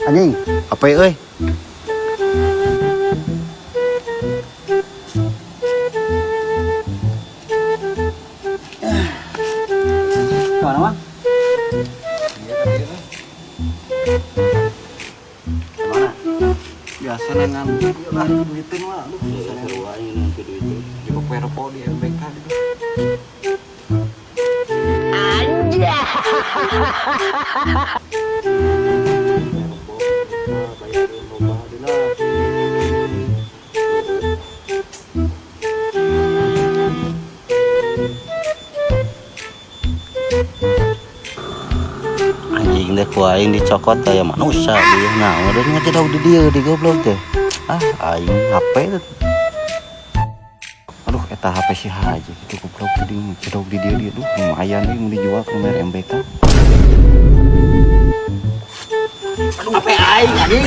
Anjing, HP euy. Mana mah? Mana? Biasa nengan ieu lah duitin mah, aduh, biasa Seru aing nanti duit. Juga perpo di MBK gitu. Perpo, bayarin loba deui lah. Anjing deh ku aing dicokot kayak manusia dia. Nah, udah ngecedok di dia di goblok teh. Ah, aing HP teh. Aduh, eta HP si Haji itu goblok di ngecedok di dia dia. Duh, lumayan euy mun dijual ke merek MBK. Aduh, HP aing anjing.